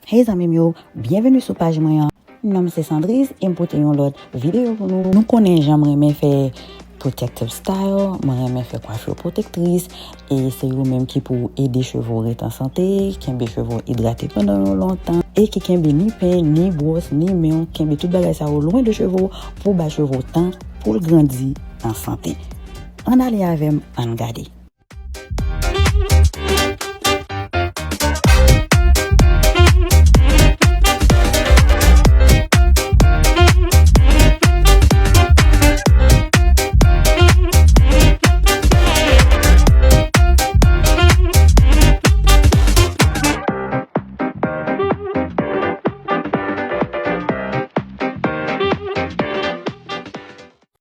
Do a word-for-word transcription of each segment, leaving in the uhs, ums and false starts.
Hey zanmi m yo, byenveni sou paj mwen an. Non m se Sandrise e m pote yon lòt videyo pou nou. Nou konnen jan m renmen fè protective style, mwen renmen fè kwafi pwotektris, e se yo menm ki pou ede cheve w ret an sante, kenbe cheve w idrate pandan yon lontan, e ki kenbe ni pen, ni bwòs, ni men w, kenbe tout bagay sa yo lwen de cheve w pou bay cheve w tan pou l grandi an sante. Ann ale avè m, ann gade.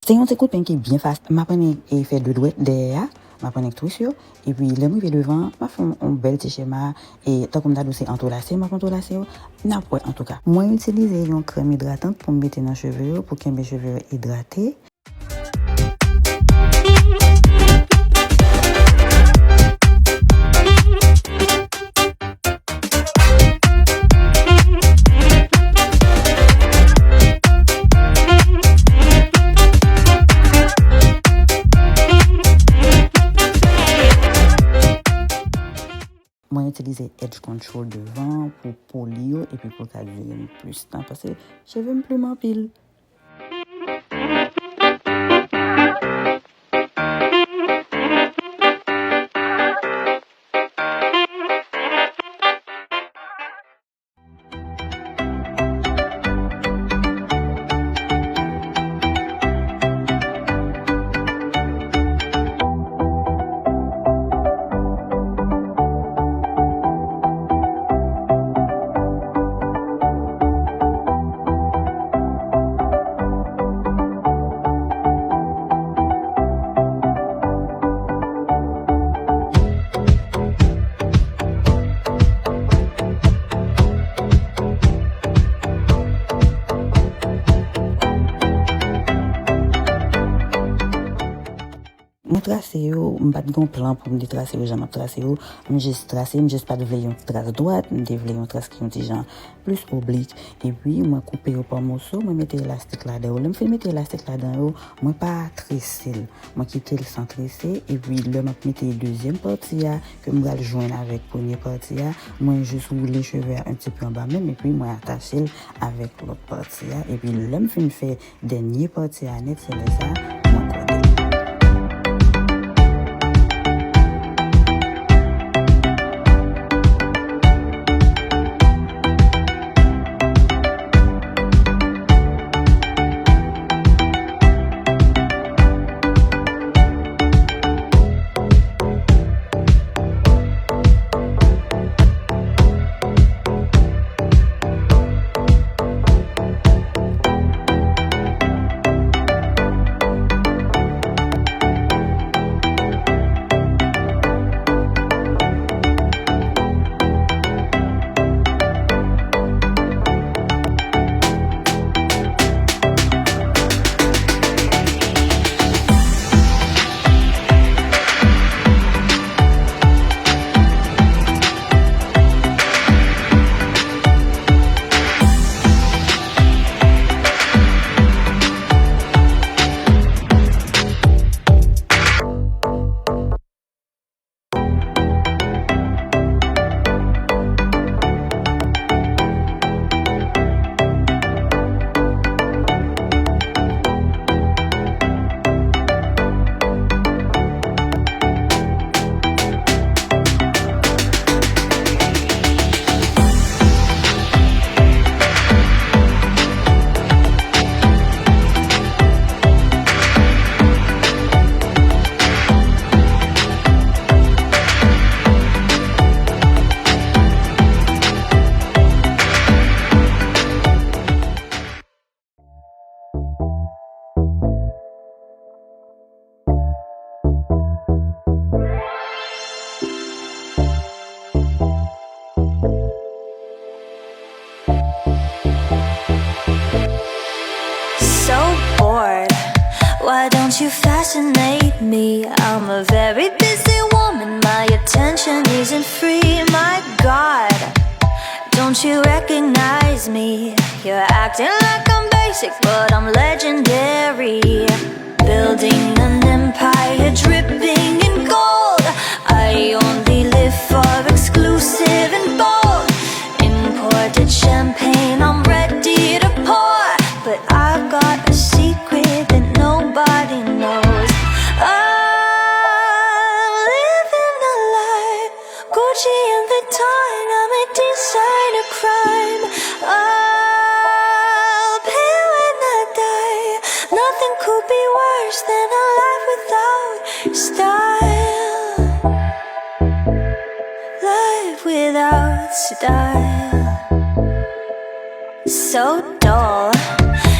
Se yon ti kout pen ki byen fasil. M ap annik, e, fè de dwèt dèyè a. M ap annik twist yo. Epi, lè m rive devan, m ap fè yon, yon bèl ti chema. E, tankou m ta di w se antwolase, m ap antwolase yo. N ap wè, antouka. Mwen itilize yon krèm idratant pou m mete nan cheve yo, pou kenbe cheve yo idrate. Mwen itilize edge control devan pou poli yo epi pou l ka dire m plis tan, paske cheve m plim anpil. Mwen trase yo, m pa t gen plan pou m te trase yo jan m ap trase yo. M jis trase, m jis pa t vle yon tras dwat, m te vle yon tras ki yon ti jan plis oblik. Epi, mwen koupe yo pa moso, mwen mete elastik ladan yo. Lè m fin mete elastik ladan yo, mwen pa trese l. Mwen kite l san trese, epi lè m ap mete dezyèm pati a, ke m pral jwenn avèk premye pati a, mwen jis woule cheve a un petit peu anba menm, epi mwen atache l avèk lòt pati a. Epi lè m fin fè dènye pati a nèt, se lè sa mwen kòde l. So bored. Why don't you fascinate me? I'm a very busy woman. My attention isn't free. My God. Don't you recognize me? You're acting like I'm basic, but I'm legendary. Building an empire dripping in gold. I only live for exclusive and bold. Imported champagne, I'm ready to pour. But I've got a secret that nobody knows. I'm living a life. Gucci and Vuitton, I'm a designer crime. I'll pay when I die. Nothing could be worse than a life without style. Life without style. So dull.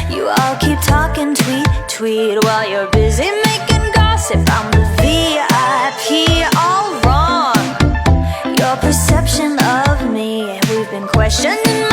You all keep talking, tweet, tweet, while you're busy making gossip. I'm the V I P, all wrong. Your perception of me, we've been questioning